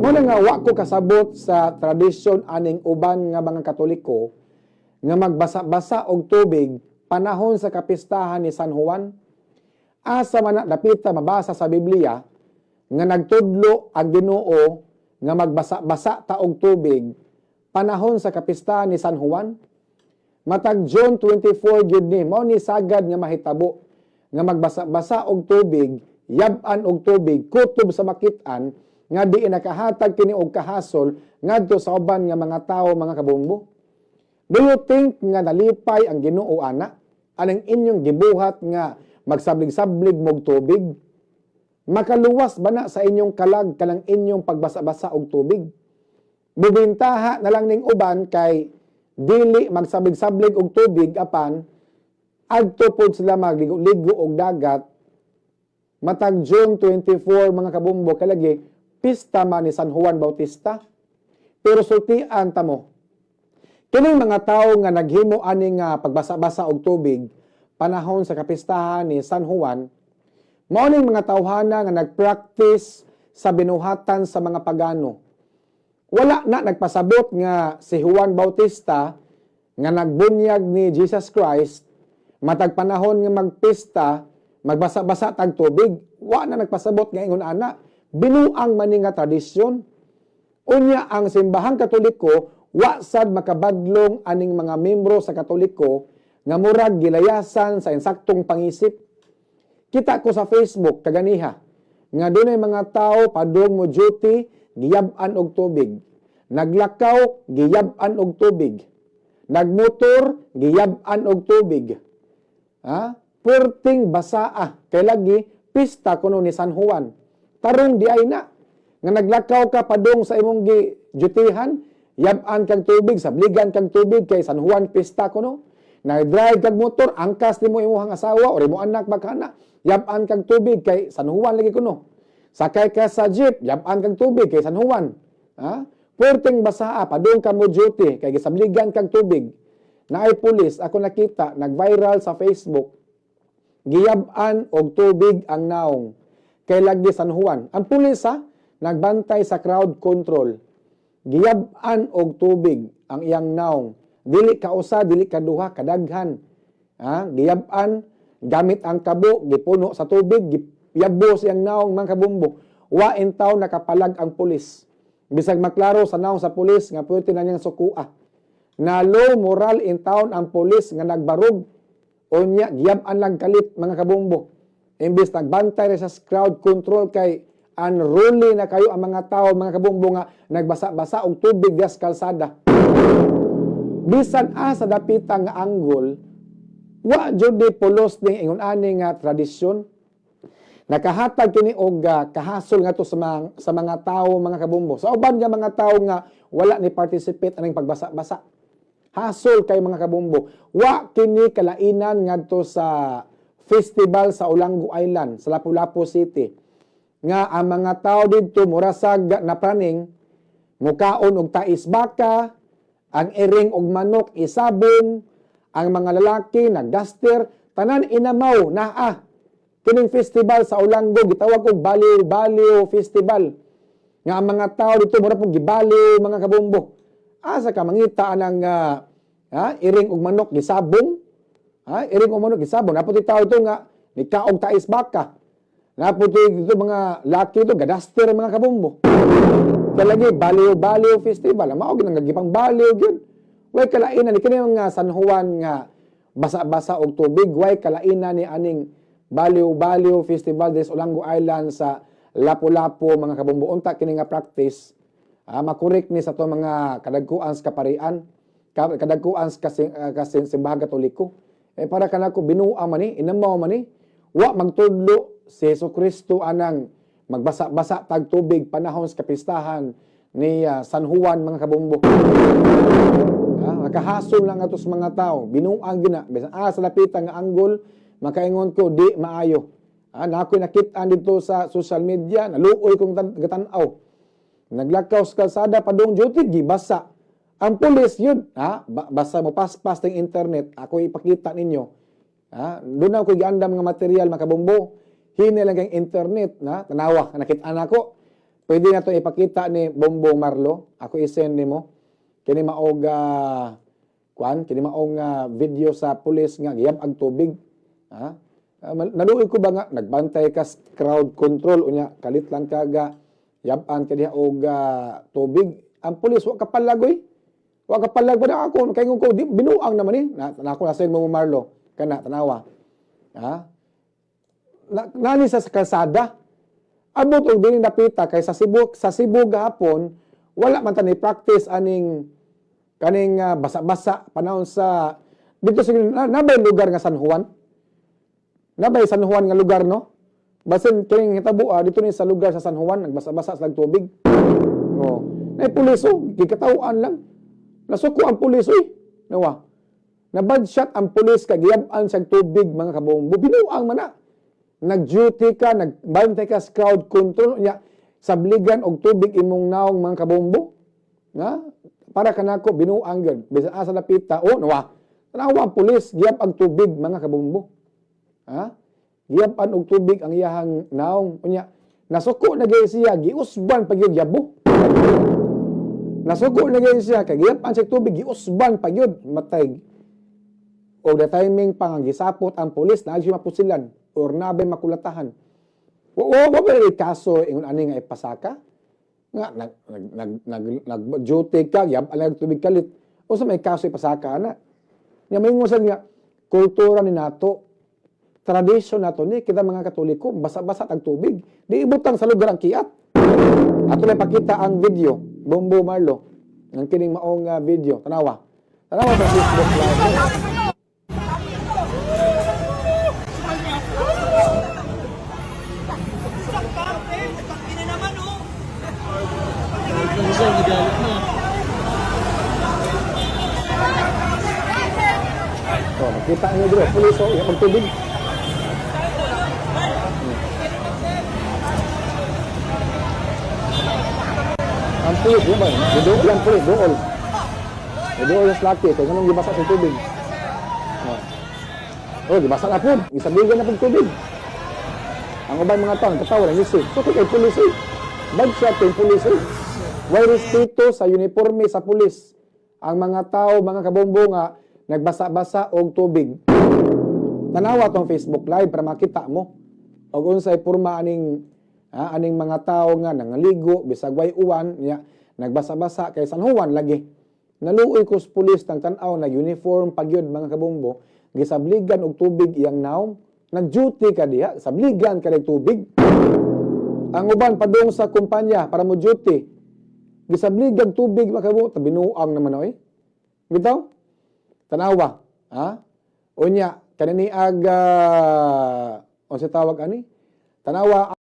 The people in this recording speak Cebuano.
Mao na nga wa ko kasabot sa tradisyon aning uban nga mga Katoliko nga magbasa-basa og tubig panahon sa kapistahan ni San Juan. Asa man na dapita mabasa sa Biblia nga nagtudlo ang Ginoo nga magbasa-basa ta og tubig panahon sa kapistahan ni San Juan? Matag June 24 gyud ni mao ni sagad nga mahitabo nga magbasa-basa og tubig, yab-an og tubig, kutob sa makit-an nga di nakahatag kini og kahasol ngadto sa uban nga mga tawo, mga kabombo. Do you think nga nalipay ang Ginoo ana? Anang inyong gibuhat nga magsablig-sablig mog tubig? Makaluwas ba na sa inyong kalag kanang inyong pagbasa-basa og tubig? Bubintaha na lang ning uban kay dili magsablig-sablig og tubig, apan adto pod sila magligo-ligo og dagat matag June 24, mga kabombo, kalagi pista man ni San Juan Bautista. Pero sultian ta mo, kining mga tawo nga naghimo ani nga pagbasa-basa og tubig panahon sa kapistahan ni San Juan, mao ning mga tawhana nga nagpractice sa binuhatan sa mga pagano. Wala na nagpasabot nga si Juan Bautista nga nagbunyag ni Jesus Christ, matag panahon nga magpista magbasa-basa tag tubig. Wa na nagpasabot nga ingon ana. Binuang man ni nga tradisyon. Unya ang Simbahang Katoliko, wa sad makabadlong aning mga membro sa Katoliko nga murag gilayasan sa insaktong pangisip. Kita ko sa Facebook kaganiha nga dunay mga tao padung mo duty, giyab-an og tubig. Naglakaw, giyab-an og tubig. Nagmotor, giyab-an og tubig. Ha? Perting basaa kay lagi pista kuno ni San Juan. Tarong di ay na nga naglakaw ka padung sa imong gi dutihan, yab-an kag tubig, sabligan kag tubig kay San Juan pista kuno. Nag-drive kag motor, angkas nimo imong asawa or imong anak bakana, yab-an kag tubig kay San Juan lagi kuno. Sakay ka sa jeep, yab-an kag tubig kay San Juan. Ha? Perting basaa padung ka mo duty kay gisabligan kag tubig. Naay pulis, ako nakita, nag-viral sa Facebook, giyab-an og tubig ang naong kay lagi San Juan. Ang pulis ha, nagbantay sa crowd control. Giyab-an og tubig ang iyang naong. Dili ka usa, dili ka duha, kadaghan. Ha? Giyab-an gamit ang kabo, gipuno sa tubig, giyabo siyang naong, mga kabombo. Wa in taon nakapalag ang pulis. Bisag maklaro sa naong sa pulis nga pwede na niyang sukua. Na low moral in town ang pulis nga nagbarog, unya giyab-an lang kalit, mga kabombo. Imbis nagbantay ra sa crowd control kay unruly na kayo ang mga tao, mga kabombo, nga nagbasa-basa og tubig gas kalsada. Bisan asa dapita nga anggol, wa jud di pulos ning ingon ani nga tradisyon. Nakahatag kini og kahasol ngadto sa mga tawo, mga kabombo. Sa uban nga mga tawo nga wala ni participate aning pagbasa-basa. Hasol kay, mga kabombo. Wa kini kalainan ngadto sa festival sa Olango Island sa Lapu-Lapu City. Nga ang mga tao didto mura sag napraning, mukaon og tais baka, ang iring og manok isabong, ang mga lalaki nagdaster, tanan inamaw naa. Kining festival sa Olango gitawag og Baliw Baliw Festival. Nga ang mga tao dito mura pong gibaliw, mga kabombo. Asa ka mangita anang iring og manok gisabong? Ha? Iring og manok gisabong. Naa poy tao ito nga nikaog tais baka. Naa poy dito mga laki ito gadaster, mga kabombo. Kalagi Baliw Baliw Festival. Mao gyud ang gipang baliw gyud. Way kalainan ni kini nga San Juan nga basa-basa og tubig, way kalainan ni aning Baliw Baliw Festival des Olango Island sa Lapu-Lapu, mga kabombo. Unta kini nga practice makorek ni sa to mga kadagkuan sa kaparian, kadagkuan sa kasing Simbahan Katoliko. Eh para kanako, binuang man ni, inamaw man ni. Wa magtudlo si Hesus Kristo anang magbasa-basa tag tubig panahon sa kapistahan ni San Juan, mga kabombo. Nakahasol lang ato sa mga tao. Binuang gina. Bisan sa lapitan nga anggol, makaingon ko di maayo. Na ako'y nakit-an dito sa social media, naluoy kong gatan-aw. Naglakaw sa kalsada padung duty, gibasa. Ang pulis yun, ha, basta mo paspas ng internet, ako ipakita ninyo. Ha, doon ako giandam nga material, mga kabombo. Hini lang kang internet, na tanawa, nakit-an ako. Pwede na to ipakita ni Bongbong Marlo. Ako i-send nimo. Kini maog kuan, kini maong video sa pulis nga giyab ang tubig. Ha? Naluoy ko ba nga nagbantay ka sa crowd control, unya kalit lang ka ga yab-an ka diha og tubig. Ang pulis wa kapalagoy. Wa kapalagoy na ako kay ko di, binuang naman ni. Na ako na send mo, Marlo, kana tanawa. Ha? Nani sa kalsada. Abot og dili napita kay sa Cebu gahapon wala man ta ni practice aning kaning basa-basa panahon sa dito sa nabay lugar nga San Juan. Nabay San Juan nga lugar, no? Basin kining hitabo dito ni sa lugar sa San Juan nagbasa-basa sa tubig. Oh. Nay pulis oh, gikataw-an lang. Nasuko ang pulis oy. Nawa. Na-bad shot ang pulis kag giyab-an sa tubig, mga kabombo. Binuang man na. Nag-duty ka, nagbantay ka sa crowd control nya sabligan og tubig imong naong, mga kabombo. Nga para kanako binuang gyud. Bisan asa napita, oh, nawa. Tanawa ang pulis, giyab ang tubig, mga kabombo. Ha? Giyab-an og tubig ang iyahang naong, unya nasuko na gyud siya, giusban pa gyud yabo. Nasuko na gyud siya kay giyab-an siya tubig, giusban pa gyud matay. O the timing pa nga gisapot ang pulis na siya mapusilan or nabay makulatahan. Wa ba kaso ingon ani nga ipasaka? Nga nag nag nag nag, nag duty ka, giyab-an lang tubig kalit. O sa may kaso ipasaka ana. Nga maingon sad nga kultura ni nato, tradisyon nato ni kita mga Katoliko, basa-basa tag tubig. Di ibutang sa lugar ang kiat. Ato lang pakita ang video, Bombo Marlo, ng kining maong video. Tanawa. Tanawa sa Facebook Live. Ina naman oh! Siya, nagalit na. So, makita niyo dito, pulis oh, yung tubig. Ang pulis, di ba? Giduol ang pulis, duol. Giduol sa laki, kaya nung gibasa sa tubig. Oh, oh gibasa na po. Gisabigan na po tubig. Ang uban mga tao, nagkatawa lang isip. So, kay pulis eh. Bad shot kay pulis eh. Way respeto sa uniforme sa pulis. Ang mga tao, mga kabombo nga, nagbasa-basa og tubig. Tanawa tong Facebook Live para makita mo. Og unsay porma aning aning mga tao nga nangaligo bisag way uwan nya nagbasa-basa kay San Juan lagi. Naluoy ko sa pulis tang tan-aw nag uniform pagyud, mga kabombo, gisabligan og tubig iyang naong. Nag-duty ka diha, sabligan ka og tubig. Ang uban padung sa kumpanya para mo duty. Gisabligan tubig, mga kabombo, tabinuang naman oy. Bitaw? Tanawa, ha? Unya kanini ag unsa tawag ani? Tanawa.